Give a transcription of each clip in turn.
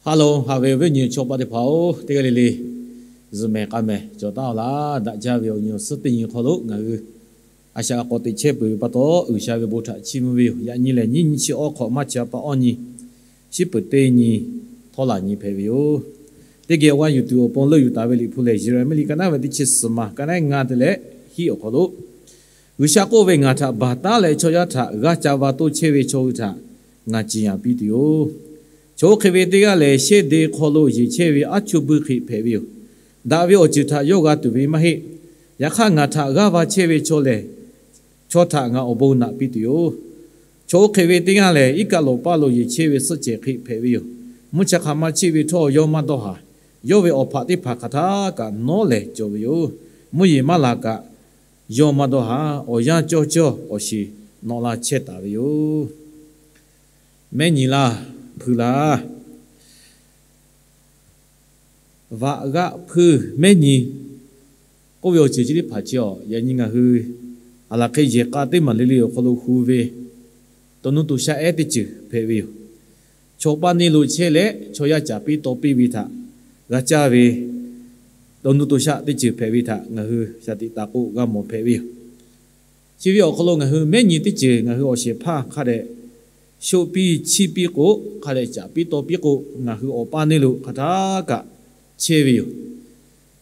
Hello, haꞈ ve awˬ viˉ awˬ nyi chaw paˆ teˇ hpaˍ-oˬ, teˇ g'aˇ le le zuhꞈ mehˍ k'a mehˍ cawˬ taˍ-oˬ laˇ. Daꞈ jaˇ ve awˬ nyi awˬ suhˉ teˇ nyi hk'aw lo ngaˬ hui a shaꞈ a k'awꞈ teꞈ chehˇ peuˬ ve pa taw, G'uiˬsha ve bon htaꞈ chiˇ mvuh ve yoˬ. Yaꞈ nyi lehˬ, nyiˇ nyi chi awˬ hk'awꞈ maˇ chi a pa awˇ nyi, shiˉ peuˍ teˇ nyi, htawˇ laˬ nyi hpehꞈ ve yoˬ. Teˇ geh awˬ g'aˇ yuˬ tuˬ awˬ pon leuˆ yuˬ taˍ ve Liꞈ hpu lehˬ, Yeˍraˍmiˆ liꞈ ka naˉ ve teˇ chi suhˍ ma, ka naˉ ngaˇ te leh hiˉ awˬ hk'aw lo, G'uiˬsha k'oˆ ve, Ngaˬ htaꞈ baˬ taˉ leh chaw yaˇ htaꞈ g'aˇ ca va toˇ chehˇ ve chaw hui htaꞈ ngaˬ ciˍ yanˍ piˇ tuˬ yoˬ. Chaw oˇ hk'e ve teˇ g'aˇ lehˬ, shehˇ de hk'aw lo yeˬ chehˇ ve aˉ chuˇ buiˇ hk'e hpehꞈ ve yoˬ. Daꞈ ve awˬ ceuˬ htaꞈ yawˇ g'a tuˬ ve maˇ heˆ. Yaꞈ hk'aˇ, ngaˬ htaꞈ g'aˇ va chehˇ ve chaw lehˬ, chaw htaꞈ ngaˬ awˬ bon naꞈ piˇ tuˬ yoˬ. Chaw oˇ hk'e ve teˇ g'aˇ lehˬ, iˉ kaˆ lawˬ paˇ lo yeˬ chehˇ ve suhˆ cehˬ hk'e hpehꞈ ve yoˬ. Mvuhˇ cha hk'aˬ ma chiˆ ve htawˇ yawˇ maˇ dawˇ haˍ. Yawˇ ve awˬ hpaꞈ teˇ hpaˍ hk'aˬ htaˇ kaꞈ nawˉ lehˬ cawˬ ve yoˬ. Mvuhˇ yeˬ maˇ laˬ kaꞈ yawˇ maˇ dawˇ haˍ. Awˬ yanˇ cawˇ cawˇ awˬ shiˍ nawꞈ la chehˇ taˍ ve yoˬ. Mehˉ nyi laˇ, hpui laˇ, vaꞈ g'aˆ hpui mehˉ nyi k'oˆ ve awˬ ceuˬ chi teˇ hpaˍ chi awˬ, yaꞈ nyi ngaˬ hui a laˬ hk'e yehˬ k'a teˇ maˬ le le awˬ hk'aw lo hu ve dawˇ nuˇ to shaˆ ehˉ teˇ ceuˬ hpehꞈ ve yoˬ. Chaw paˇ neˇ lo chehˇ leh chaw yaˇ caˍ piˇ taw piˇ ve htaꞈ g'a caˇ ve dawˇ nuˇ to shaˆ teˇ ceuˬ hpehꞈ ve htaꞈ ngaˬ hui shaˍ tiꞈ taˍ k'o g'a mawˬ hpehꞈ ve yoˬ. Chi ve awˬ hk'aw lo ngaˬ hui mehˉ nyi teˇ ceuˬ ngaˬ hui awˬ shehˍ hpaˇ hk'a dehꞈ shoˆ piˇ chiˇ piˇ k'o, hk'a dehꞈ caˍ piˇ taw piˇ k'o, ngaˬ hui awˬ paˇ neˇ lo hk'aˬ htaˇ kaꞈ chehˇ ve yoˬ.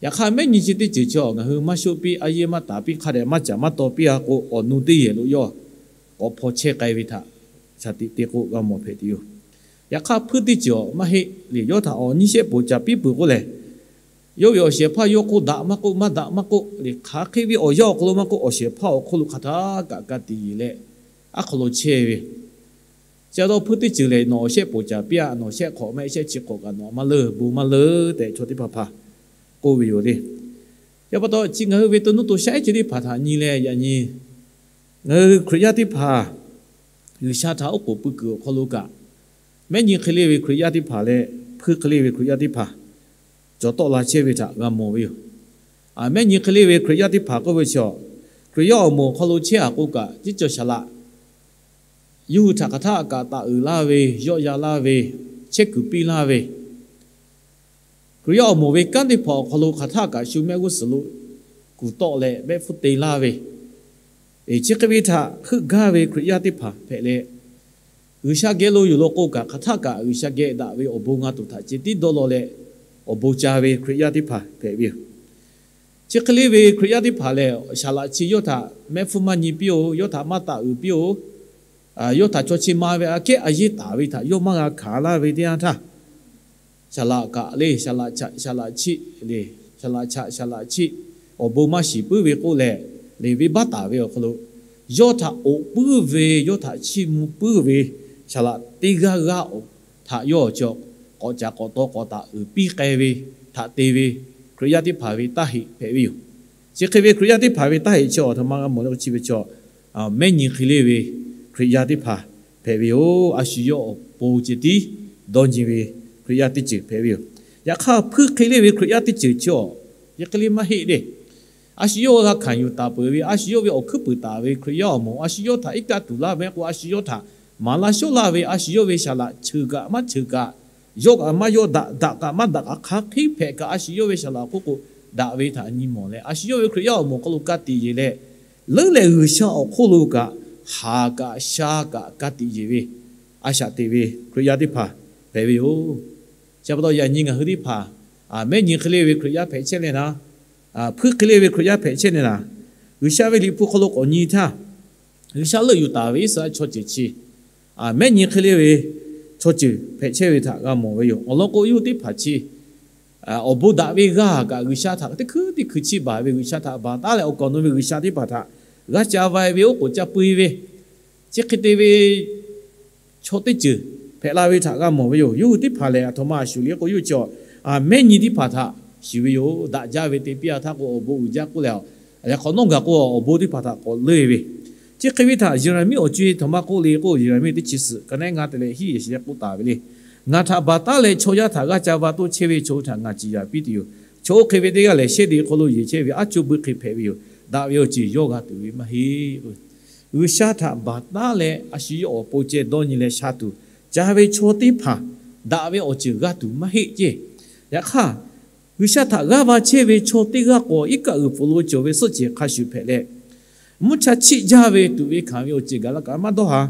Yaꞈ hk'aˇ, mehˉ nyi chi teˇ ceuˬ chi awˬ ngaˬ hui maˇ shoˆ piˇ, a yehˇ maˇ taˍ piˇ, hk'a dehꞈ maˇ caˍ maˇ taw piˇ a k'o, awˬ nu teˇ yehˬ lo yawˇ k'awꞈ hpaw chehˇ k'ai ve htaꞈ shaˍ tiꞈ te k'o g'a mawˬ hpehꞈ tuˬ yoˬ. Yaꞈ hk'aˇ, hpuiˇ teˇ ceuˬ awˬ maˇ heˆ le, yawˇ htaꞈ awˬ nyiˇ shehˆ poˍ caˍ piˇ peuˬ k'oˆ lehˬ, yawˇ ve awˬ shehˍ hpaˇ yawˇ k'oˆ daꞈ maˇ k'oˆ, maˇ daꞈ maˇ k'oˆ le, hk'aˬ hk'e ve awˬ yanˇ awˬ hk'aw lo maˇ k'oˆ, awˬ shehˍ hpaˇ awˬ hk'oˆ lo hk'aˬ htaˇ kaꞈ ka tiꞈ yeˬ leh, aˉ hk'aw lo chehˇ ve. Chi pa taw, hpuiˇ teˇ ceuˬ lehˬ, nawˬ awˬ shehˆ poˍ caˍ piˇ a, nawˬ shehˆ hk'awꞈ maˇ shehˆ chi hk'awꞈ kaꞈ nawˬ maˇ leuˆ, bon maˇ leuˆ tehꞈ chaw teˇ hpaˍ hpaˍ k'oˆ ve yoˬ le. Chi pa taw, chi ngaˬ hui ve dawˇ nuˇ to shaˆ ehˉ chi teˇ hpaˍ htaꞈ nyi leh yaꞈ nyi ngaˬ hui Hkriꞈ yaˇ teˇ hpaˍ G'uiˬsha htaꞈ oˉ k'oˍ pui kuiˬ awˬ hk'aw lo kaꞈ, mehˉ nyi hk'e le ve Hkriꞈ yaˇ teˇ hpaˍ leh hpuiˇ hk'e le ve Hkriꞈ yaˇ teˇ hpaˍ cawˬ tawˆ la chehˇ ve htaꞈ g'a mawˬ ve yoˬ. Mehˉ nyi hk'e le ve Hkriꞈ yaˇ teˇ hpaˍ k'oˆ ve chi awˬ, Hkriꞈ yaˇ awˬ moˍ awˬ hk'aw lo chehˇ a k'o kaꞈ, teˇ cawˬ saˍ laꞈ yawˇ hui htaꞈ hk'aˬ htaˇ kaꞈ taˍ uiˍ laˇ ve, yawˆ yan laˇ ve, chehˇ kuiˬ piˇ laˇ ve, Hkriꞈ yaˇ awˬ moˍ ve kanˉ teˇ hpaˍ awˬ hk'aw lo hk'aˬ htaˇ kaꞈ shu mehˆ g'uˇ suhˍ lo kuˬ tawˆ leh mehˆ hpfuhˇ te laˇ ve, chi hk'e ve htaꞈ heuˆ gaˇ ve Hkriꞈ yaˇ teˇ hpaˍ hpehꞈ leh, G'uiˬsha geh lo yoˬ law k'o kaꞈ, hk'aˬ htaˇ kaꞈ G'uiˬsha geh daꞈ ve awˬ bon ngaˇ tuˬ htaꞈ ceh tiˉ dawˇ law leh, awˬ bon ca ve Hkriꞈ yaˇ teˇ hpaˍ hpehꞈ ve yoˬ. Chi hk'e le ve Hkriꞈ yaˇ teˇ hpaˍ lehˬ, saˍ laꞈ chi yawˇ htaꞈ mehˆ hpfuhˇ maˇ nyi piˇ-oˬ, yawˇ htaꞈ maˇ taˍ uiˍ piˇ-oˬ, yawˇ htaꞈ chaw chi ma ve aꞈ kehˉ a yehˇ taˍ ve htaꞈ yawˇ maˇ g'a hkanˍ laˇ ve teˇ yanˇ htaˇ, saˍ laꞈ kaꞈ le, saˍ laꞈ chaꞈ saˍ laꞈ chiˆ le, saˍ laꞈ chaꞈ saˍ laꞈ chiˆ, awˬ bon maˇ shiˍ puiˉ ve k'oˆ leh, leˬ ve baˆ taˍ ve awˬ hk'aw lo, yawˇ htaꞈ oꞈ puiˉ ve, yawˇ htaꞈ chiˇ mvuh puiˉ ve saˍ laꞈ teˇ g'aˇ g'aˇ htaꞈ yawˇ awˬ chi k'awꞈ caˍ k'awꞈ taw k'awꞈ taˍ uiˍ piˇ k'ai ve htaꞈ te ve Hkriꞈ yaˇ teˇ hpaˍ ve taˇ heꞈ hpehꞈ ve yoˬ. Chi hk'e ve Hkriꞈ yaˇ teˇ hpaˍ ve taˇ heꞈ chi awˬ htoꞈ ma g'a mawˬ le k'o, chi ve chaw mehˉ nyi hk'e le ve Hkriꞈ yaˇ teˇ hpaˍ hpehꞈ ve yoˬ. A shu yawˇ awˬ pon ceh tiˉ dawˇ nyi ve Hkriꞈ yaˇ teˇ ceuˬ hpehꞈ ve yoˬ. Yaꞈ hk'aˇ, hpuiˇ hk'e le ve Hkriꞈ yaˇ teˇ ceuˬ chi awˬ, chi hk'e le maˇ heˆ le. A shu yawˇ g'a hkanˍ yuˬ taˍ peuˬ ve, a shu yawˇ ve awˬ hkuiˉ puiˍ taˍ ve Hkriꞈ yaˇ awˬ moˍ, a shu yawˇ htaꞈ iˉ kaˆ tuˬ laˇ ve k'o, a shu yawˇ htaꞈ maˍ laˇ shawˉ laˇ ve, a shu yawˇ ve saˍ laꞈ cheuˬ kaꞈ maˇ cheuˬ kaꞈ, yawˇ kaꞈ maˇ yawˇ daꞈ, daꞈ kaꞈ maˇ daꞈ kaꞈ, hk'aˬ hk'e hpehꞈ kaꞈ, a shu yawˇ ve saˍ laꞈ awˬ hk'oˆ k'o daꞈ ve htaꞈ nyi mawˬ leh, a shu yawˇ ve Hkriꞈ yaˇ awˬ moˍ hk'aw lo ka tiꞈ yeˬ leh, leuˉ leh G'uiˬsha awˬ hk'oˆ lo kaꞈ haˍ kaꞈ sha kaꞈ ka tiꞈ yeˬ ve, a shaꞈ teꞈ ve Hkriꞈ yaˇ teˇ hpaˍ hpehꞈ ve yoˬ. Chi pa taw, yaꞈ nyi ngaˬ hui teˇ hpaˍ mehˉ nyi hk'e le ve Hkriꞈ yaˇ hpehꞈ chehˇ leh naˍ, hpuiˇ hk'e le ve Hkriꞈ yaˇ hpehꞈ chehˇ leh naˍ, G'uiˬsha ve Liꞈ hpu hk'aw lo k'awꞈ nyi htaˇ, G'uiˬsha leuˆ yuˬ taˍ ve Iˉsaˍreˍlaˆ chaw ceuˬ chi mehˉ nyi hk'e le ve chaw ceuˬ hpehꞈ chehˇ ve htaꞈ g'a mawˬ ve yoˬ. Awˬ lawn k'o, yawˇ hui teˇ hpaˍ chi awˬ bon daꞈ ve g'aˇ kaꞈ G'uiˬsha htaꞈ teˇ hkui teˇ hkui chiˇ baˬ ve, G'uiˬsha htaꞈ baˬ taˉ leh awˬ kaˍ awˬ nu ve G'uiˬsha teˇ hpaˍ htaꞈ g'aˇ ca va ve, oˉ k'oˍ ca pui ve, chi hk'e te ve chaw teˇ ceuˬ hpehꞈ la ve htaꞈ g'a mawˬ ve yoˬ. Yawˇ hui teˇ hpaˍ lehˬ, aˬ htoꞈ ma shuˍ le k'o, yawˇ hui chi mehˉ nyi teˇ hpaˍ htaꞈ shuˍ ve yoˬ. Daꞈ jaˇ ve te piˇ a htaˇ k'o, awˬ bon uiˍ jaˇ k'oˆ leh, a leh hk'awꞈ nawˉ gaˬ k'o, awˬ bon teˇ hpaˍ htaꞈ k'awꞈ leuˆ ve. Chi hk'e ve htaꞈ Yeˍraˍmiˆ awˬ co-e htoꞈ ma k'oˆ le k'o, Yeˍraˍmiˆ teˇ chi suhˍ ka naˉ ngaˇ te leh hiˉ yehˬ shiˍ leh k'oˆ taˍ ve le. Ngaˬ htaꞈ baˬ taˉ leh chaw yaˇ htaꞈ g'aˇ ca va toˇ chehˇ ve chaw hui htaꞈ ngaˬ ciˍ yanˍ piˇ tuˬ yoˬ. Chaw oˇ hk'e ve teˇ g'aˇ lehˬ, shehˇ de hk'aw lo yeˬ chehˇ ve aˉ coˇ buiˇ hk'e hpehꞈ ve yoˬ. Daꞈ ve awˬ ceuˬ yawˇ g'a tuˬ ve maˇ heˆ. G'uiˬsha htaꞈ baˬ taˉ leh a shu yawˇ awˬ pon ceh dawˇ nyi leh sha tuˬ ca ve chaw teˇ hpaˍ daꞈ ve awˬ ceuˬ g'a tuˬ maˇ heˆ ceˇ. Yaꞈ hk'aˇ, G'uiˬsha htaꞈ g'aˇ va chehˇ ve chaw teˇ g'aˇ k'awꞈ iˉ kaˆ g'uiˬ pfuhˍ lo cawˬ ve suhˆ cehˬ hk'a shuˍ hpehꞈ leh, mvuhˇ cha chiˆ jaˇ ve tuꞈ ve hkanˍ ve awˬ ceuˬ gaˬ la kaꞈ maˇ dawˇ haˍ.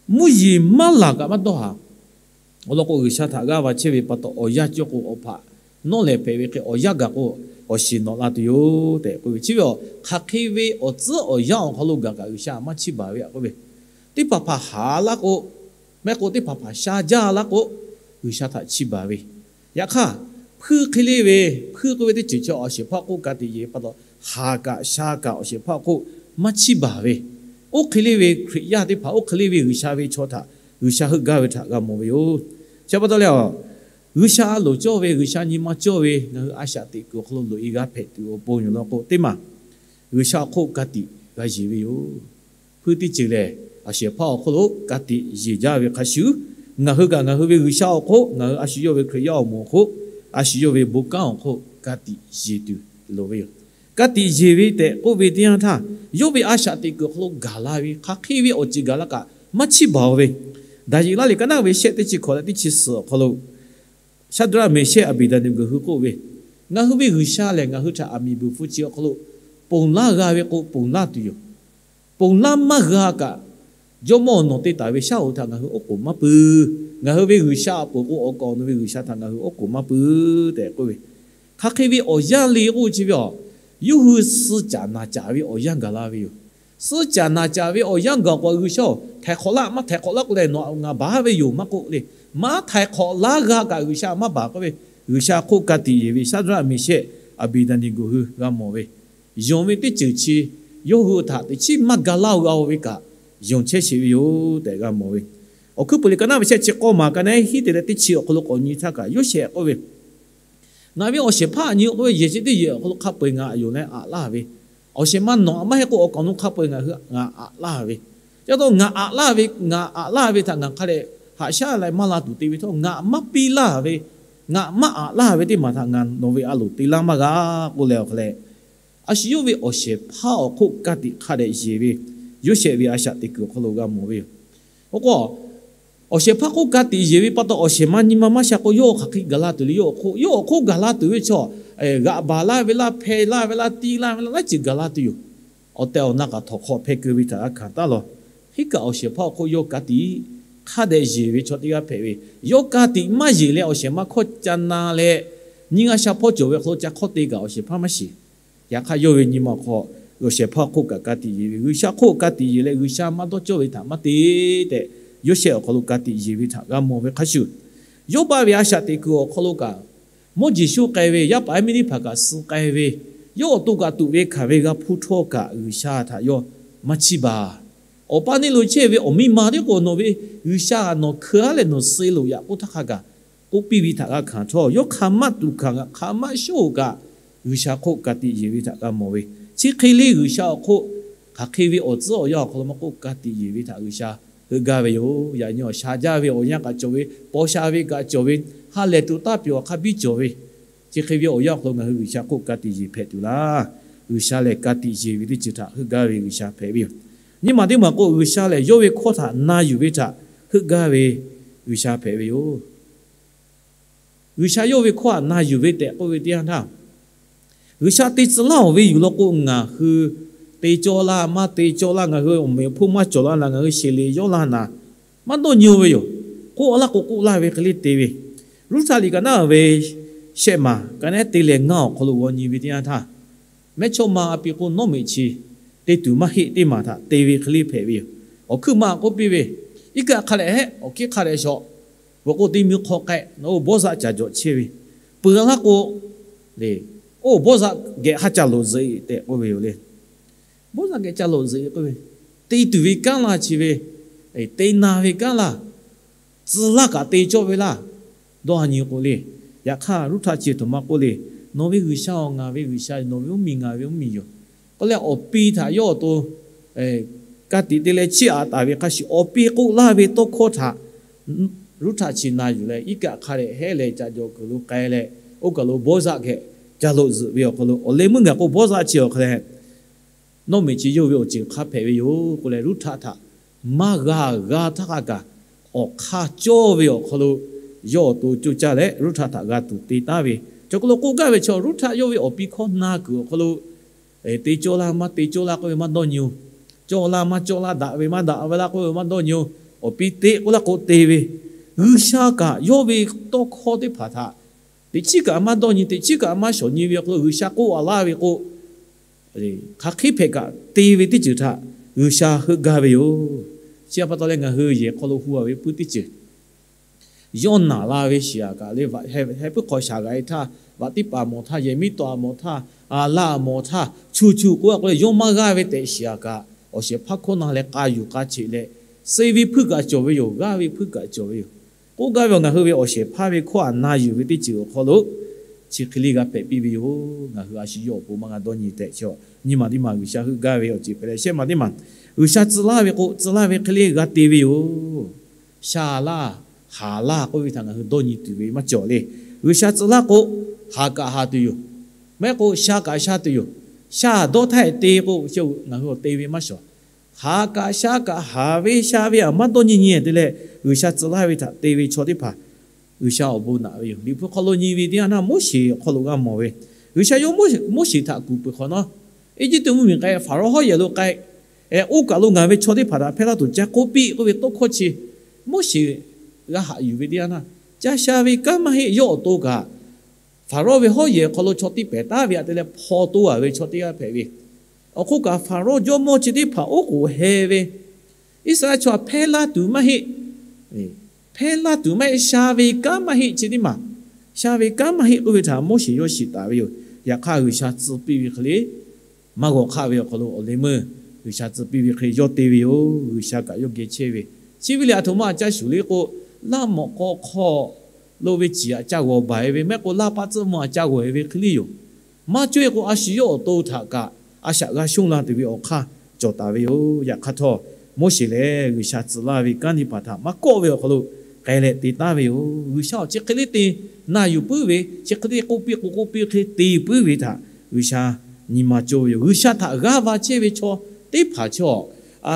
Mvuhˇ yeˬ maˇ laˬ kaꞈ maˇ dawˇ haˍ. Awˬ lawn k'o, G'uiˬsha htaꞈ g'aˇ va chehˇ ve pa taw, awˬ yanˇ cawˇ k'o, awˬ hpaꞈ nawˉ lehˬ hpehꞈ ve hk'e awˬ yanˇ gaˬ k'o, awˬ shiˍ nawꞈ la tuˬ yoˬ tehꞈ k'oˆ ve. Chi ve awˬ hk'aˬ hk'e ve awˬ tcuhˉ awˬ yanˇ awˬ hk'aw lo gaˬ kaꞈ G'uiˬsha maˇ chiˇ baˬ ve aꞈ k'oˆ ve, teˇ hpaˍ hpaˍ haˍ laˇ k'o, mehˆ k'o teˇ hpaˍ hpaˍ sha jaˇ laˇ k'o, G'uiˬsha htaꞈ chiˇ baˬ ve. Yaꞈ hk'aˇ, hpuiˇ hk'e le ve, hpuiˇ k'oˆ ve teˇ ceuˬ chi awˬ shehˍ hpaˇ k'oˆ ka tiꞈ yeˬ ve pa taw, haˍ kaꞈ sha kaꞈ awˬ shehˍ hpaˇ awˬ hk'oˆ maˇ chiˇ baˬ ve, oˇ hk'e le ve Hkriꞈ yaˇ teˇ hpaˍ, oˇ hk'e le ve G'uiˬsha ve chaw htaꞈ G'uiˬsha heuˆ gaˇ ve htaꞈ g'a mawˬ ve yoˬ. Chi pa taw leh, G'uiˬsha a loˍ cawˇ ve, G'uiˬsha nyi ma cawˇ ve ngaˬ hui a shaꞈ teꞈ kuiˬ awˬ hk'aw lo loꞈ e g'a hpehꞈ tuˬ awˬ pon yoˬ law k'o, teˇ maˬ G'uiˬsha awˬ hk'oˆ ka tiꞈ g'a yeˬ ve yoˬ. Hpuiˇ teˇ ceuˬ lehˬ, awˬ shehˍ hpaˇ awˬ hk'oˆ lo ka tiꞈ yeˬ jaˇ ve hk'a shuˍ, ngaˬ hui kaꞈ ngaˬ hui ve G'uiˬsha awˬ hk'oˆ, ngaˬ hui a shu yawˇ ve Hkriꞈ yaˇ awˬ moˍ awˬ hk'oˆ, a shu yawˇ ve bon kanˉ awˬ hk'oˆ ka tiꞈ yeˬ tuˬ loˍ ve yoˬ. Ka tiꞈ yeˬ ve tehꞈ k'oˆ ve teˇ yanˇ htaˇ, yawˇ ve a shaꞈ teꞈ kuiˬ awˬ hk'aw lo gaˬ la ve hk'aˬ hk'e ve awˬ ceuˬ gaˬ la kaꞈ maˇ chiˇ baˬ ve, Daˍyeˍlaˆ liꞈ ka naˉ ve shehˆ teˇ chi hkawꞈ leh teˇ chi suhˍ awˬ hk'aw lo, Shaˍdraˆ, Meˍshehˆ, Aˍbeˍdaˍneˍgoˍ hui k'oˆ ve, Ngaˬ hui ve G'uiˬsha lehˬ ngaˬ hui htaꞈ aˬ miˍ buiˬ hpu chi awˬ hk'aw lo ponˬ laˇ g'a ve k'o, ponˬ laˇ tuˬ yoˬ. Ponˬ laˇ maˇ g'a kaꞈ, Jawˇmawˇ nawˬ te taˍ ve shaˉ hoꞈ htaꞈ ngaˬ hui oˉ k'oˍ maˇ pui. Ngaˬ hui ve G'uiˬsha awˬ ponˬ k'o, awˬ kaˍ awˬ nu ve G'uiˬsha htaꞈ ngaˬ hui oˉ k'oˍ maˇ pui tehꞈ k'oˆ ve, hk'aˬ hk'e ve awˬ yanˇ le k'oˆ chi ve a, yawˇ hui suh caˍ naˍ caˍ ve awˬ yanˇ gaˬ la ve yoˬ. Suh caˍ naˍ caˍ ve awˬ yanˇ gaˬ k'o, G'uiˬsha-oˬ, htaiˍ hk'awꞈ laˇ maˇ htaiˍ hk'awꞈ laˇ k'o leh nawˬ ngaˬ baˬ ve yoˬ maˇ k'oˆ le. Maˇ htaiˍ hk'awꞈ laˇ g'a kaꞈ G'uiˬsha maˇ baˬ k'oˆ ve, G'uiˬsha hk'oˆ ka tiꞈ yeˬ ve Shaˍdraˆ, Meˍshehˆ, Aˍbeˍdaˍneˍgoˍ hui g'a mawˬ ve, yonˍ ve teˇ ceuˬ chi yawˇ hui htaꞈ teꞈ chiˉ maˇ ga laˇ g'a-o ve kaꞈ, yonˍ chehˇ sheˍ ve yoˬ tehꞈ g'a mawˬ ve. Awˬ hkuiˉ puiˍ liꞈ ka naˉ ve shehˆ chi k'awˇ maˬ ka naˉ hiˉ te leh teˇ chi awˬ hk'aw lo k'awꞈ nyi htaˇ kaꞈ, Yoˇsehꞈ k'oˆ ve, Ngaˬ ve awˬ shehˍ hpaˇ nyi k'oˆ ve, yehˬ chi teˇ yehˬ awˬ hk'aw lo hk'a peu-eˬ ngaˬ yonˍ leh aꞈ laˇ ve, awˬ shehˍ ma nawˬ maˇ heˆ k'o awˬ kaˍ awˬ nu hk'a peu-eˬ ngaˬ hui ngaˬ aꞈ laˇ ve, ca taw ngaˬ aꞈ laˇ ve, ngaˬ aꞈ laˇ ve htaꞈ ngaˬ hk'a dehꞈ haꞈ shaˉ leh maˇ la tuˬ te ve htawˇ, ngaˬ maˇ piˇ laˇ ve, ngaˬ maˇ aꞈ laˇ ve teˇ maˬ htaꞈ ngaˬ nawˬ ve a loˍ te laˇ maˇ g'a k'oˆ leh awˬ hk'a leh, a shu yawˇ ve awˬ shehˍ hpaˇ awˬ hk'oˆ ka tiꞈ hk'a dehꞈ yeˬ ve, Yoˇsehꞈ ve a shaꞈ teꞈ kuiˬ awˬ hk'aw lo g'a mawˬ ve yoˬ. K'o k'o, awˬ shehˍ hpaˇ hk'oˆ ka tiꞈ yeˬ ve pa taw, awˬ shehˍ ma nyi ma maˇ sha k'o, yawˇ hk'aˬ hk'e gaˬ la tuˬ le. Yawˇ awˬ hk'oˆ, yawˇ awˬ hk'oˆ gaˬ la tuˬ ve chaw, g'aꞈ baˬ laˇ ve laˇ, hpeh laˇ ve laˇ, tiˇ laˇ ve laˇ, laiˉ ceuˬ gaˬ la tuˬ yoˬ. Awˬ tehˬ awˬ na kaꞈ htawnˍ hk'aw hpeh keu ve htaꞈ g'a hkanˍ taˉ lawˬ. Hk'e kaꞈ awˬ shehˍ hpaˇ awˬ hk'oˆ yawˇ ka tiꞈ hk'a dehꞈ yeˬ ve chaw teˇ g'aˇ hpehꞈ ve, yawˇ ka tiꞈ maˇ yeˬ leh awˬ shehˍ ma hkawˇ ca na leh, nyiˇ g'aˇ sha hpawˇ cawˬ ve hk'aw lo ca hk'awˇ te kaꞈ awˬ shehˍ hpaˇ maˇ shiˍ. Yaꞈ hk'aˇ, yawˇ ve nyi ma awˬ hk'aw, awˬ shehˍ hpaˇ hk'oˆ kaꞈ ka tiꞈ yeˬ ve, G'uiˬsha hk'oˆ ka tiꞈ yeˬ leh G'uiˬsha maˇ dawˇ cawˇ ve htaꞈ maˇ te tehꞈ, Yoˇsehꞈ awˬ hk'aw lo ka tiꞈ yeˬ ve htaꞈ g'a mawˬ ve hk'a shuˍ, Yawˇbaˆ ve a shaꞈ teꞈ kuiˬ awˬ hk'aw lo kaꞈ, mawˇ jeˬ shoˆ k'ai ve, yaˇ paˍ yaˇ miˇ teˇ hpaˍ kaꞈ suh k'ai ve, yawˇ awˬ to kaꞈ tuꞈ ve hkanˍ ve g'a hpuˇ htawˇ kaꞈ G'uiˬsha htaꞈ yawˇ maˇ chiˇ baˬ. Awˬ pa neˇ lo chehˇ ve awˬ miˇ ma teˇ k'o, nawˬ ve G'uiˬsha htaꞈ nawˬ hkeu-a leh nawˬ suh loꞈ yaꞈ k'oˆ htaˇ hk'a gaˬ k'oˆ piˇ ve htaꞈ g'a hkanˍ htawˇ, yawˇ hk'a maˇ tuꞈ hkanˍ kaꞈ hk'a maˇ shoˆ kaꞈ, G'uiˬsha hk'oˆ ka tiꞈ yeˬ ve htaꞈ g'a mawˬ ve. Chi hk'e le G'uiˬsha awˬ hk'oˆ hk'aˬ hk'e ve awˬ tcuhˉ awˬ yanˇ awˬ hk'aw lo maˇ k'oˆ, ka tiꞈ yeˬ ve htaꞈ G'uiˬsha heuˆ gaˇ ve yoˬ. Yaꞈ nyi awˬ sha jaˇ ve awˬ yanˇ kaꞈ cawˬ ve, paw sha ve kaꞈ cawˬ ve, ha lehˬ tuꞈ taˇ pyawˬ hk'a biˇ cawˬ ve, chi hk'e ve awˬ yanˇ awˬ hk'aw lo ngaˬ hui G'uiˬsha hk'oˆ ka tiꞈ yeˬ hpehꞈ tuˬ laˇ. G'uiˬsha lehˬ ka tiꞈ yeˬ ve teˇ ceuˬ htaꞈ heuˆ gaˇ ve G'uiˬsha hpehꞈ ve yoˬ. Nyiˇ maˬ teˇ maˬ k'o, G'uiˬsha lehˬ yawˇ ve hkawˇ htaꞈ na yuˬ ve htaꞈ heuˆ gaˇ ve G'uiˬsha hpehꞈ ve yoˬ. G'uiˬsha yawˇ ve hkawˇ htaꞈ na yuˬ ve tehꞈ k'oˆ ve teˇ yanˇ htaˇ, G'uiˬsha te tcuh laˇ-oˬ ve yoˬ law k'o, ngaˬ hui te cawˇ laˇ maˇ te cawˇ laˇ, ngaˬ hui awˬ meꞈ awˬ hponˇ maˇ cawˬ laˇ naˍ, ngaˬ hui sheˍ le yawˇ laˇ naˍ, maˇ dawˇ nyi-o ve yoˬ. K'oˆ laˇ k'o k'oˆ laˇ ve hk'e le te ve, Ruˇhtaˆ liꞈ ka naˉ ve shehˆ maˬ ka naˉ te leh ngaˇ awˬ hk'aw lo g'aw nyi ve teˇ yanˇ htaˇ, mehˇchawˇma a pi k'o Nawˉmeꞈ chi te tuˬ maˇ heˆ teˇ maˬ htaꞈ te ve hk'e le hpehꞈ ve yoˬ. Awˬ hkuiˉ ma k'oˆ piˇ ve, Iˉ kaˆ hk'a dehꞈ hehˆ, awˬ hkiˉ hk'a dehꞈ shawˍ. Peuˬ k'o teˇ miˬ hk'aw k'ai, nawˬ hui bawˇ zaˆ caˬ jawꞈ chehˇ ve, peuˬ laˇ k'o le, oˇ bawˇ zaˆ geh haˉ ca loꞈ zuhꞈ-e tehꞈ k'oˆ ve yoˬ le. Bawˇ zaˆ geh ca loꞈ zuhꞈ-e k'oˆ ve, te tuˬ ve kanˉ laˇ chi ve, te na ve kanˉ laˇ, tcuh laˇ kaꞈ te cawˇ ve laˇ, dawˇ-a nyi k'o le. Yaꞈ hk'aˇ Ruˇhtaˆ chi htoꞈ ma k'oˆ le, Nawˬ ve G'uiˬsha-oˬ, ngaˬ ve G'uiˬsha, nawˬ ve mvuhˇmiˬ ngaˬ ve mvuhˇmiˬ yoˬ k'oˆ leh, awˬ pi htaꞈ yawˇ awˬ to ka tiꞈ te leh chiˇ aꞈ taˍ ve hk'a shuˍ, awˬ pi k'oˆ laˇ ve tawˇ hkawˇ htaꞈ Ruˇhtaˆ chi na yuˬ leh, iˉ kaˆ hk'a dehꞈ hehˆ leh ca jawꞈ kuiˬ lo k'ai leh, oˇ kaˬ lo bawˇ zaˆ geh ca loꞈ zuhꞈ ve awˬ hk'aw lo, awˬ leh meuˇ gaˬ k'o bawˇ zaˆ chi awˬ hk'a leh Nawˉmeꞈ chi yawˇ ve awˬ ceuˬ hk'a hpehꞈ ve yoˬ k'oˆ leh, Ruˇhtaˆ htaꞈ maˇ g'a g'a htaˇ hk'a gaˬ, awˬ hk'aˇ cawˇ ve awˬ hk'aw lo yawˇ awˬ to coˇ caˇ leh Ruˇhtaˆ htaꞈ g'a tuˬ te taˉ ve. Chaw hk'aw lo k'oˆ gaˇ ve chaw, Ruˇhtaˆ yawˇ ve awˬ pi hkawˇ na kuiˬ awˬ hk'aw lo te cawˇ laˇ maˇ te cawˇ laˇ k'oˆ ve maˇ dawˇ nyi-oˬ. Cawˇ laˇ maˇ cawˇ laˇ, daꞈ ve maˇ daꞈ ve laˇ k'oˆ ve maˇ dawˇ nyi-oˬ. Awˬ pi te k'oˆ laˇ k'o te ve. G'uiˬsha kaꞈ yawˇ ve tawˇ hkawˇ teˇ hpaˍ htaꞈ teꞈ chiˉ kaꞈ maˇ dawˇ nyi, teꞈ chiˉ kaꞈ maˇ shawˍ nyi ve awˬ hk'aw lo G'uiˬsha k'oˆ a laˇ ve k'o, hk'aˬ hk'e hpehꞈ kaꞈ te ve teˇ ceuˬ htaꞈ G'uiˬsha heuˆ gaˇ ve yoˬ. Chi pa taw leh ngaˬ hui yehˬ hk'aw lo hu a ve puiˉ teˇ ceuˬ yawˇ naˬ la ve shiˍ aꞈ kaꞈ le, heh puiˉ hk'aw shaˍ g'aꞈ e htaˇ, vaꞈ tiˉ paˍ mawˬ htaˇ, yehˬ miˉ tawꞈ a mawˬ htaˇ, a laˇ a mawˬ htaˇ, chu chu k'oˆ a k'o leh yawˇ maˇ g'aˇ ve tehꞈ shiˍ aꞈ kaꞈ, awˬ shehˍ hpaˇ hkawˇ na leh k'a yuˬ k'a cheꞈ leh, suh ve hpuiˇ kaꞈ cawˬ ve yoˬ, g'aˇ ve hpuiˇ kaꞈ cawˬ ve yoˬ. K'oˆ gaˇ ve awˬ, ngaˬ hui ve awˬ shehˍ hpaˇ ve hkawˇ aꞈ na yuˬ ve teˇ ceuˬ awˬ hk'aw lo chi hk'e le g'a hpehꞈ piˇ ve yoˬ. Ngaˬ hui a shu yawˇ awˬ pon maˇ g'a dawˇ nyi tehꞈ chi, nyi ma teˇ ma G'uiˬsha heuˆ gaˇ ve awˬ ceuˬ hpehꞈ leh shehˆ ma teˇ ma, G'uiˬsha tcuh laˇ ve k'o tcuh laˇ ve hk'e le g'a te ve yoˬ. Sha laˇ, haˍ laˇ k'oˆ ve htaꞈ ngaˬ hui dawˇ nyi tuˬ ve maˇ cawˬ le. G'uiˬsha tcuh laˇ k'o, haˍ kaꞈ haˍ tuˬ yoˬ. Maˇ heˆ k'o sha kaꞈ sha tuˬ yoˬ. Sha dawˇ htaˇ te k'o, ngaˬ hui te ve maˇ shawˍ. Haˍ kaꞈ sha kaꞈ haˍ ve sha ve aꞈ maˇ dawˇ nyi nyi te leh, G'uiˬsha tcuh laˇ ve htaꞈ te ve chaw teˇ hpaˍ G'uiˬsha awˬ bon naꞈ ve yoˬ. Liꞈ hpu hk'aw lo nyi ve teˇ yanˇ htaˇ, Moˉseˍ awˬ hk'aw lo g'a mawˬ ve, G'uiˬsha yawˇ Moˉseˍ htaꞈ kuˬ peuˬ hk'awꞈ nawˉ, Eˇjiˇtuꞈ mvuhˇmiˬ k'ai, Hpaˍrawˇ hawˉ yehˬ lo k'ai, oˇ kaˬ lo ngaˬ ve chaw teˇ hpaˍ htaꞈ hpehˇ laˇ tuˬ ca k'oˆ piˇ k'oˆ ve tawˇ hkawˇ chi Moˉseˍ g'a haꞈ yuˬ ve teˇ yanˇ htaˇ, ca sha ve kanˉ maˇ heˆ. Yawˇ awˬ to kaꞈ Hpaˍrawˇ ve hawˉ yehˬ hk'aw lo chaw teˇ pehˍ taˉ ve aꞈ te leh hpaw toˇ a ve chaw teˇ g'aˇ hpehꞈ ve, awˬ hk'oˆ kaꞈ Hpaˍrawˇ jawˇmawˇ chi teˇ hpaˍ oˉ k'oˍ heh ve, Iˉsaˍreˍlaˆ chaw htaꞈ hpehˇ laˇ tuˬ maˇ heˆ. Hpehˇ laˇ tuˬ maˇ heˆ, sha ve kanˉ maˇ heˆ chi teˇ maˬ, sha ve kanˉ maˇ heˆ k'oˆ ve htaꞈ Moˉseˍ yawˇ shiˍ taˍ ve yoˬ. Yaꞈ hk'aˇ G'uiˬsha tcuh piˇ ve hk'e le, maˇ g'awˬ hk'aˆ ve awˬ hk'aw lo awˬ leh meuˇ G'uiˬsha tcuh piˇ ve hk'e yawˇ te ve yoˬ. G'uiˬsha kaꞈ yawˇ geh chehˇ ve, chi ve lehˬ aˬ htoꞈ ma aꞈ ca shuˍ le k'o, laˇ mawꞈ k'aw hk'aw lo ve ciˍ aꞈ ca g'awˬ baˬ e ve, maˇ heˆ k'o laˇ paˆ tcuhˆ mvuh aꞈ ca g'awˬ e ve hk'e le yoˬ. Maˇ cawˇ e k'o, a shu yawˇ awˬ to htaꞈ kaꞈ a shaꞈ g'a shonˇ la tuˬ ve awˬ hk'aˇ cawˬ taˍ ve yoˬ. Yaꞈ hk'aˇ htawˇ, Moˉseˍ lehˬ G'uiˬsha tcuh laˇ ve kanˉ teˇ hpaˍ htaꞈ maˇ kawˆ ve awˬ hk'aw lo k'ai leh te taˉ ve yoˬ. G'uiˬsha awˬ chi hk'e le te, na yuˬ puiˉ ve, chi hk'e le k'oˆ piˇ k'o k'oˆ piˇ hk'e te puiˉ ve htaꞈ G'uiˬsha nyi ma cawˇ ve yoˬ. G'uiˬsha htaꞈ g'aˇ va chehˇ ve chaw teˇ hpaˍ chaw,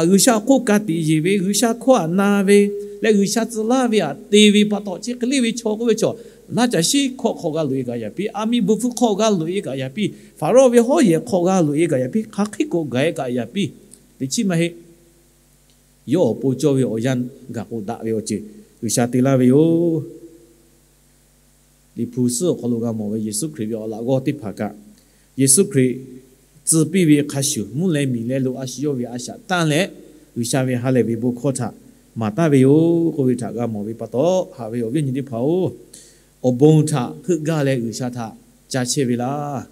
G'uiˬsha awˬ hk'oˆ ka tiꞈ yeˬ ve, G'uiˬsha hkawˇ aꞈ na ve leh G'uiˬsha tcuh laˇ ve aꞈ te ve pa taw, chi hk'e le ve chaw k'oˆ ve chaw, laˇ caˬ shiˉ hk'aw hk'aw g'a loꞈ e kaꞈ yaꞈ piˇ, aˬ miˍ bvuhˬ hpfuhˇ hk'aw g'a loꞈ e kaꞈ yaꞈ piˇ, Hpaˍrawˇ ve hawˉ yehˬ hk'aw g'a loꞈ e kaꞈ yaꞈ piˇ, hk'aˬ hk'e k'awꞈ gaˬ e kaꞈ yaꞈ piˇ, teꞈ chiˉ maˇ heˆ. Yawˇ awˬ pon cawˇ ve awˬ yanˇ gaˬ k'o daꞈ ve awˬ ceuˬ G'uiˬsha te laˇ ve yoˬ. Liꞈ hpu suhˉ awˬ hk'aw lo g'a mawˬ ve Yeˍsuˆ Hkriꞈ ve awˬ laꞈ g'awˇ teˇ hpaˍ kaꞈ, Yeˍsuˆ Hkriꞈ tcuh piˇ ve hk'a shuˍ, mvuhˇ leh miˬ leh lo a shu yawˇ ve a shaꞈ tanˇ leh, G'uiˬsha ve ha lehˬ ve bon hkawˇ htaꞈ maˍ taˍ ve yoˬ k'oˆ ve htaꞈ g'a mawˬ ve pa taw, haꞈ ve awˬ viˉ nyi teˇ hpaˍ-oˬ, awˬ bon htaꞈ heuˆ gaˇ leh G'uiˬsha htaꞈ ca chehˇ ve laˇ.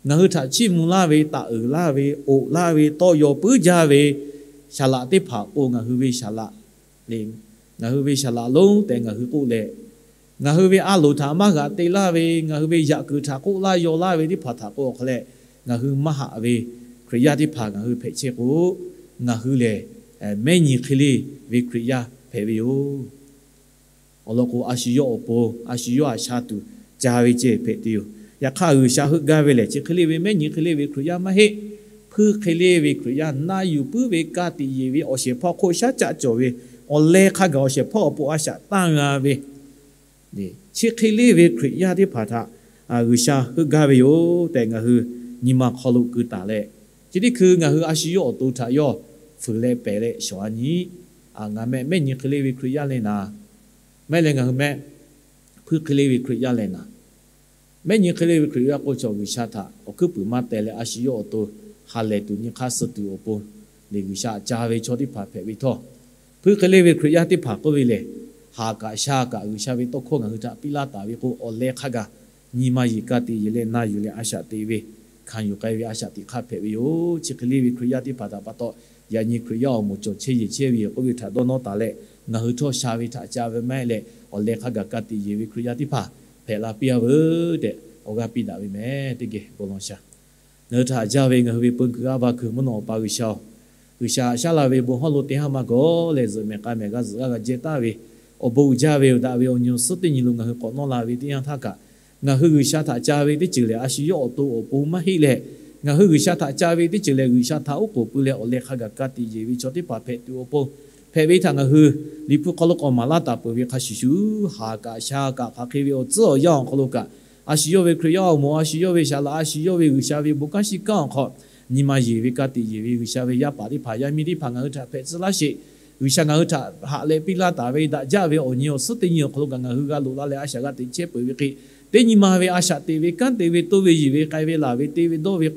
Ngaˬ hui htaꞈ chiˇ mvuh laˇ ve, taˍ uiˍ laˇ ve, oꞈ laˇ ve, tawˇ yaw puiˉ jaˇ ve saˍ laꞈ teˇ hpaˍ k'o, ngaˬ hui ve saˍ laꞈ le, ngaˬ hui ve saˍ laꞈ lonˉ tehꞈ ngaˬ hui k'oˆ leh, ngaˬ hui ve a loˍ htaꞈ maˇ g'aꞈ te laˇ ve, ngaˬ hui ve yaꞈ kuiˬ htaꞈ k'oˆ laˇ yaw laˇ ve teˇ hpaˍ htaꞈ k'o awˬ hk'aw leh, ngaˬ hui maˇ haꞈ ve Hkriꞈ yaˇ teˇ hpaˍ ngaˬ hui hpehꞈ chehˇ k'o, ngaˬ hui lehˬ mehˉ nyi hk'e le ve Hkriꞈ yaˇ hpehꞈ ve yoˬ. Awˬ lawn k'o, a shu yawˇ awˬ pon a shu yawˇ aꞈ sha tuˬ ca ve ceh hpehꞈ tuˬ yoˬ. Yaꞈ hk'aˇ, G'uiˬsha heuˆ gaˇ ve lehˬ, chi hk'e le ve mehˉ nyi hk'e le ve Hkriꞈ yaˇ maˇ heˆ. Hpuiˇ hk'e le ve Hkriꞈ yaˇ, na yuˬ puiˉ ve, ka tiꞈ yeˬ ve, awˬ shehˍ hpaˇ hk'oˆ shaˉ caˆ cawˬ ve, awˬ leh hk'a gaˬ awˬ shehˍ hpaˇ awˬ pon a shaꞈ tanˇ g'a ve, chi hk'e le ve Hkriꞈ yaˇ teˇ hpaˍ htaꞈ G'uiˬsha heuˆ gaˇ ve yoˬ tehꞈ, ngaˬ hui nyi ma hk'aw lo keu taˍ leh, chi teˇ hkui ngaˬ hui a shu yawˇ awˬ to htaꞈ yawˇ fuiˍ leh pehˬ leh shawˍ a nyi, ngaˬ mehˆ mehˉ nyi hk'e le ve Hkriꞈ yaˇ leh naˍ, mehˉ leh ngaˬ hui mehˆ hpuiˇ hk'e le ve Hkriꞈ yaˇ leh naˍ, mehˉ nyi hk'e le ve Hkriꞈ yaˇ k'o, chaw G'uiˬsha htaꞈ awˬ hkuiˉ puiˍ maˇ teh leh a shu yawˇ awˬ to ha lehˬ tuˬ nyi hk'aˇ suh tuˬ awˬ pon, lehˬ G'uiˬsha aꞈ ca ve chaw teˇ hpaˍ hpehꞈ ve htawˇ, hpuiˇ hk'e le ve Hkriꞈ yaˇ teˇ hpaˍ k'oˆ ve lehˬ, haˍ kaꞈ sha kaꞈ G'uiˬsha ve tawˇ hkawˇ ngaˬ hui htaꞈ piˇ laˇ taˍ ve k'o, awˬ leh hk'a gaˬ nyi ma yeˬ ka tiꞈ yeˬ leh na yuˬ leh a shaꞈ teꞈ ve hkanˍ yuˬ k'ai ve a shaꞈ teꞈ hk'aˇ hpehꞈ ve yoˬ. Chi hk'e le ve Hkriꞈ yaˇ teˇ hpaˍ htaꞈ pa taw, yaꞈ nyi Hkriꞈ yaˇ awˬ moˍ cawˬ chehˇ yeˬ chehˇ ve yoˬ k'oˆ ve htaꞈ dawˇ nawˇ taˍ leh, ngaˬ hui htawˇ sha ve htaꞈ ca ve maˇ heˆ leh, awˬ leh hk'a gaˬ ka tiꞈ yeˬ ve Hkriꞈ yaˇ teˇ hpaˍ hpehꞈ la piˇ a veuˬ tehꞈ awˬ g'aˇ piˇ daꞈ ve meh. Teˇ geh bon lawn sha. Ngaˬ hui htaꞈ jaˇ ve ngaˬ hui ve peu kuiˬ g'aˇ va kuiˬ mvuhˇ naw awˬ pa G'uiˬsha-oˬ, G'uiˬsha haꞈ shaˉ la ve bon hawˉ lo te haˉ maˇ gawˬ leh, zuhꞈ mehˍ k'a mehˍ g'a zuhꞈ g'aˇ g'a jehˇ taˍ ve awˬ bon uiˍ jaˇ ve yoˬ. Daꞈ ve awˬ nyi awˬ suhˉ teˇ nyi lo ngaˬ hui k'awꞈ nawˇ la ve teˇ yanˇ htaˇ kaꞈ, ngaˬ hui G'uiˬsha htaꞈ ca ve teˇ ceuˬ lehˬ, a shu yawˇ awˬ to awˬ pon maˇ heˆ leh, ngaˬ hui G'uiˬsha htaꞈ ca ve teˇ ceuˬ lehˬ, G'uiˬsha htaꞈ oˉ k'oˍ pui leh awˬ leh hk'a gaˬ ka tiꞈ yeˬ ve chaw teˇ hpaˍ hpehꞈ tuˬ awˬ pon hpehꞈ ve htaꞈ ngaˬ hui Liꞈ hpu hk'aw lo k'awꞈ maˍ laˇ taˍ peuˬ ve hk'a shuˍ shuˍ, haˍ kaꞈ sha kaꞈ hk'aˬ hk'e ve awˬ tcuhˉ awˬ yanˇ awˬ hk'aw lo kaꞈ, a shu yawˇ ve Hkriꞈ yaˇ awˬ moˍ, a shu yawˇ ve saˍ laꞈ, a shu yawˇ ve G'uiˬsha ve bon kanˉ shiˍ kanˉ awˬ hk'aw, nyi ma yeˬ ve ka tiꞈ yeˬ ve G'uiˬsha ve yaˇ paˍ teˇ hpaˍ yaˇ miˇ teˇ hpaˍ ngaˬ hui htaꞈ hpehꞈ tcuh laˇ sheˍ. G'uiˬsha ngaˬ hui htaꞈ haꞈ leh piˇ laˇ taˍ ve daꞈ jaˇ ve awˬ nyi awˬ suhˉ teˇ nyi awˬ hk'aw lo kaꞈ ngaˬ hui g'a loꞈ la leh a shaꞈ g'a teꞈ chehˇ peuˬ ve hk'e, teˇ nyi ma ve a shaꞈ teꞈ ve kanˉ te ve toˇ ve yeˬ ve k'ai ve laˬ ve te ve dawˇ ve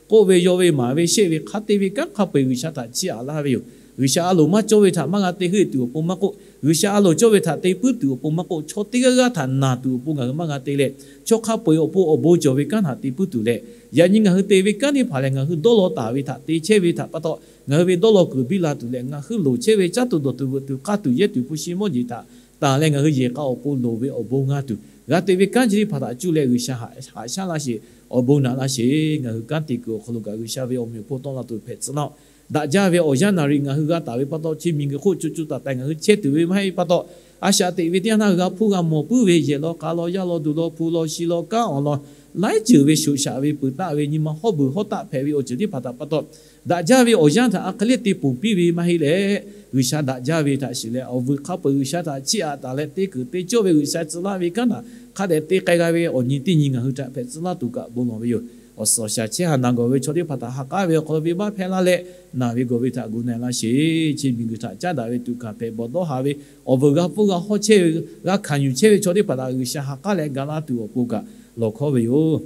k'oˆ ve yaw ve maˍ ve sheˆ ve hk'a te ve kanˉ hk'a peu-eˬ G'uiˬsha htaꞈ chiˇ aꞈ laˇ ve yoˬ. G'uiˬsha a loˍ maˇ cawˇ ve htaꞈ maˇ g'a te heuˆ tuˬ awˬ pon maˇ k'oˆ, G'uiˬsha a loˍ cawˇ ve htaꞈ te puiˉ tuˬ awˬ pon maˇ k'oˆ, chaw teˇ g'aˇ g'aˇ htaꞈ naˬ tuˬ awˬ pon ngaˬ hui maˇ g'a te leh, chaw hk'a peu-eˬ awˬ pon awˬ bon cawˬ ve kanˉ htaꞈ te puiˉ tuˬ leh, yaꞈ nyi ngaˬ hui te ve kanˉ teˇ hpaˍ lehˬ, ngaˬ hui dawˇ law taˍ ve htaꞈ te chehˇ ve htaꞈ pa taw ngaˬ hui ve dawˇ law kuiˬ biˇ la tuˬ leh, ngaˬ hui loˍ chehˇ ve caˉ tuˬ dawˬ tuˬ veuꞈ tuˬ hk'aˇ tuˬ yehˇ tuˬ hpu shi mawˇ jeˬ htaꞈ tanˬ leh ngaˬ hui yehˬ k'a awˬ pon loˍ ve awˬ bon g'a tuˬ, g'a te ve kanˉ chi teˇ hpaˍ htaꞈ cuˇ leh G'uiˬsha haꞈ shaˉ laˇ sheˍ, awˬ bon naꞈ laˇ sheˍ. Ngaˬ hui kanˉ te kuiˬ awˬ hk'aw lo kaꞈ G'uiˬsha ve awˬ meꞈ awˬ hponˇ tawˆ la tuˬ hpehꞈ tcuh laˇ-oˆ. Daꞈ jaˇ ve awˬ yanˇ naˍ riˍ ngaˬ hui g'a taˍ ve pa taw, chi miˬguiˬ hk'oˆ co co taiˍ taiˍ ngaˬ hui chehˇ tuˬ ve maˇ heˆ pa taw, a shaꞈ teꞈ ve teˇ yanˇ htaˇ g'a hpuˇ g'a mawˬ puiˉ ve yehˬ law k'a law yaˇ law duˬ law hpu law shi law kanˉ awˬ lawn laiˉ ceuˬ ve shoꞈ shaꞈ ve peuˬ taˆ ve nyi ma hawˉ beuˬ hawˉ taˆ hpehꞈ ve awˬ ceuˬ teˇ hpaˍ htaꞈ pa taw, daꞈ jaˇ ve awˬ yanˇ htaꞈ a hk'e le te ponˬ piˇ ve maˇ heˆ leh, G'uiˬsha daꞈ jaˇ ve htaꞈ shiˍ leh awˬ vuiˬ hk'a peu-eˬ G'uiˬsha htaꞈ chiˇ aꞈ taˍ leh te kuiˬ te cawˇ ve G'uiˬsha tcuh laˇ ve kanˉ htaꞈ hk'a dehꞈ te k'ai g'a ve awˬ nyi teˇ nyi ngaˬ hui htaꞈ hpehꞈ tcuh laˇ tuˬ kaꞈ bon lawˬ ve yoˬ. Awˬ suhˍ awˬ shaˍ chehˇ haˍ naˬ gawˬ ve chaw teˇ hpaˍ htaꞈ ha k'aˉ ve awˬ hk'aw lo venˇbaˆ hpehˇ laˇ leh, naˬ ve gawˬ ve htaꞈ gu na-e laˇ sheˍ. Chi miˬguiˬ htaꞈ caˉ daꞈ ve tuꞈ hkanˍ hpehꞈ bawˬ dawˇ haˍ ve awˬ vuiˬ g'a hpuˇ g'a hawˇ chehˇ ve, g'a hkanˍ yuˬ chehˇ ve chaw teˇ hpaˍ htaꞈ G'uiˬsha ha k'aˉ leh ga laˇ tuˬ awˬ pon kaꞈ lawˬ hkawˉ ve yoˬ.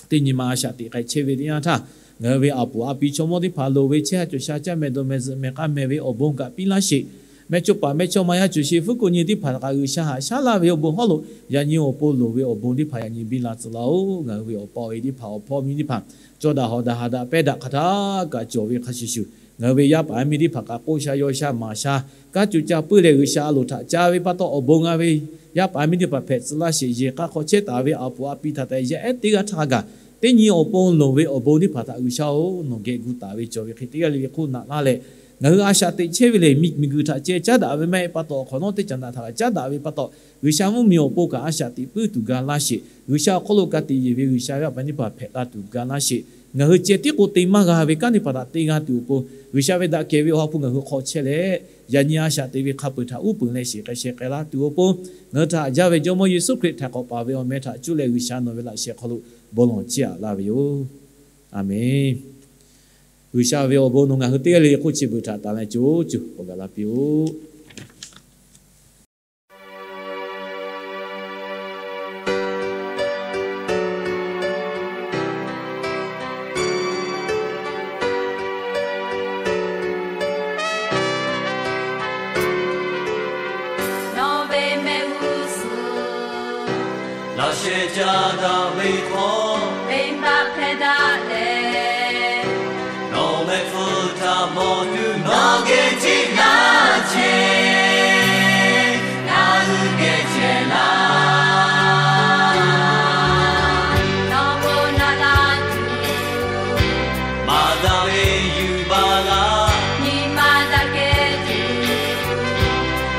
Teˇ nyi ma a shaꞈ teꞈ k'ai chehˇ ve teˇ yanˇ htaˇ, ngaˬ hui ve aˬ puˍ aˬ pi chaw mawˇ teˇ hpaˍ loˍ ve chehˇ ha cawˬ sha caˇ meh dawˬ meh zuhꞈ meh k'aˇ meh ve awˬ bon kaꞈ piˇ laˇ sheˍ. Meh chaw paˍ meh chaw ma yaˇ cawˬ sheˍ fuˉ ko nyi teˇ hpaˍ kaꞈ G'uiˬsha haꞈ shaˉ laˇ ve awˬ bon hawˉ lo yaꞈ nyi awˬ pon loˍ ve awˬ bon teˇ hpaˍ yaꞈ nyi biˇ la tcuh laˇ-oˆ. Ngaˬ hui ve awˬ pa awˬ e teˇ hpaˍ awˬ hpawˇ miˇ teˇ hpaˍ cawˇ daꞈ hawꞈ daꞈ haꞈ daꞈ pehˇ daꞈ hk'aˬ htaˇ kaꞈ cawˬ ve hk'a shuˍ shuˍ, ngaˬ hui ve yaˇ paˍ yaˇ miˇ teˇ hpaˍ kaꞈ k'oˆ sha yaw sha maˍ sha, kanˉ co ca puiˉ leh G'uiˬsha a loˍ htaꞈ ca ve pa taw awˬ bon g'a ve yaˇ paˍ yaˇ miˇ teˇ hpaˍ hpehꞈ tcuh laˇ sheˍ. Yehˬ k'a hk'aw chehˇ taˍ ve aˬ puˍ aˬ pi htaꞈ tehꞈ yaˇ ehˉ teˇ g'aˇ htaˇ kaꞈ, teˇ nyi awˬ pon loˍ ve awˬ bon teˇ hpaˍ htaꞈ G'uiˬsha-oˬ, nawˬ geh gu taˍ ve cawˬ ve hk'e teˇ g'aˇ le le hk'oˆ naꞈ laˇ leh, ngaˬ hui a shaꞈ teꞈ chehˇ ve lehˬ miˬguiˬ htaꞈ ceh caˉ daꞈ ve maˇ heˆ pa taw, awˬ hk'awꞈ nawˉ teˇ caꞈ naꞈ htaꞈ kaꞈ caˉ daꞈ ve pa taw, G'uiˬsha mvuhˇmiˬ awˬ pon kaꞈ a shaꞈ teꞈ puiˉ tuˬ ga laˇ sheˍ. G'uiˬsha awˬ hk'oˆ lo ka tiꞈ yeˬ ve G'uiˬsha ve a pa teˇ hpaˍ hpehꞈ la tuˬ ga laˇ sheˍ. Ngaˬ hui ceh tiˉ k'o te maˇ g'a ve kanˉ teˇ hpaˍ htaꞈ te g'a tuˬ awˬ pon, G'uiˬsha ve daꞈ kehˬ ve awˬ ha hpu ngaˬ hui hk'aw chehˇ leh, yaꞈ nyi a shaꞈ teꞈ ve hk'a peu-eˬ htaꞈ uˉ peunˍ leh sheˍ k'ai sheh k'ai laˇ tuˬ awˬ pon, ngaˬ hui htaꞈ haꞈ jaˇ ve Jawˇmawˇ Yeˍsuˆ Hkriꞈ htaiˍ hk'awꞈ paˍ ve awˬ meh htaꞈ cuˇ leh G'uiˬsha nawˬ ve laꞈ sheh hk'aw lo bon lawˬ chiˇ aꞈ laˇ ve yoˬ. A menˬ. G'uiˬsha ve awˬ bon nawˬ ngaˬ hui teˇ g'aˇ le le hk'oˆ chi beuꞈ htaꞈ tanˬ leh co co k'awꞈ gaˬ la piˇ-oˆ. Nawˬ ve mehˆ g'uˇ suhˍ laꞈ sheh caˇ daꞈ ve hk'aw, venˇbaˆ hpehˇ daꞈ leh, nawˬ mehˆ hpfuhˇ htaꞈ mawˬ tuˬ nawˬ geh jiˆ laˇ chehˇ, ngaˬ hui geh chehˇ laˇ. Nawˬ bon naꞈ la tuˬ maˍ daꞈ ve yuˬ baˬ laˇ. Nyi ma daꞈ kehˬ tuˬ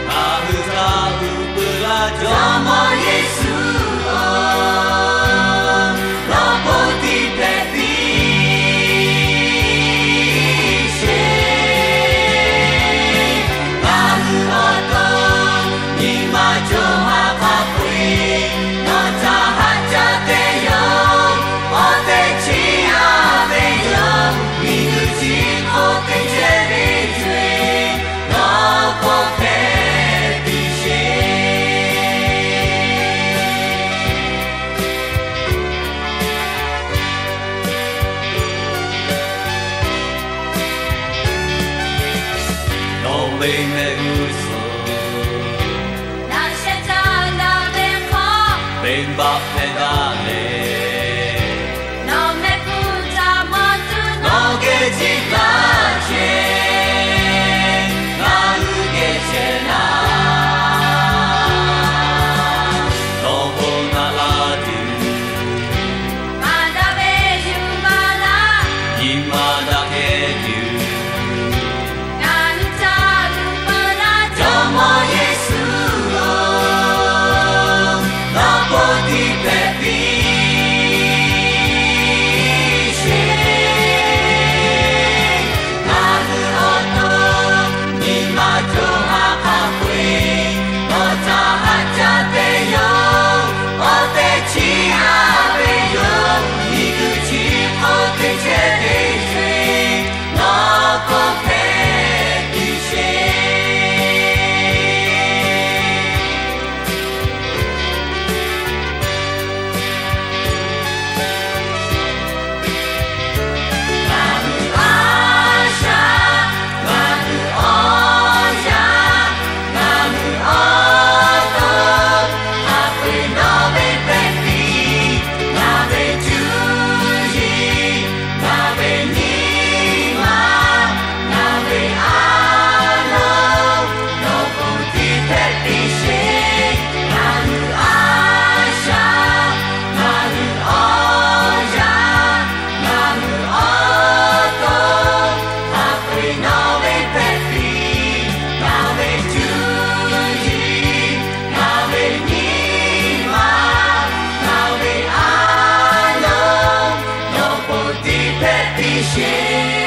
ngaˬ hui htaꞈ uˉ peunˍ laˇ Jawˇmawˇ Yeˍsuˆ-oˬ, nawˬ bon tiꞈ hpehꞈ piˇ sheˍ. Ngaˬ hui awˬ to nyi ma co ha hk'a peu-eˬ nawˬ htaꞈ haꞈ jaˇ te yoˬ. Awˬ tehˬ chi a ve yoˬ. Miˬguiˬ chi hk'oˆ teˇ cehˇ ve co-e nawˬ k'awꞈ hpehꞈ piˇ sheˍ. Nawˬ ve mehˆ g'uˇ suhˍ laꞈ sheh caˇ daꞈ ve hk'aw, venˇbaˆ hpehˇ daꞈ leh, nawˬ mehˆ hpfuhˇ htaꞈ mawˬ tuˬ nawˬ geh jiˆ laˇ chehˇ, ngaˬ hui geh chehˇ laˇ. Nawˬ bon naꞈ la tuˬ maˍ daꞈ ve yuˬ baˬ laˇ. Nyi ma daꞈ kehˬ tuˬ ngaˬ hui htaꞈ uˉ peunˍ laˇ Jawˇmawˇ Yeˍsuˆ-oˬ, nawˬ bon tiꞈ hpehꞈ piˇ sheˍ. Ngaˬ hui awˬ to nyi ma co sheˍ.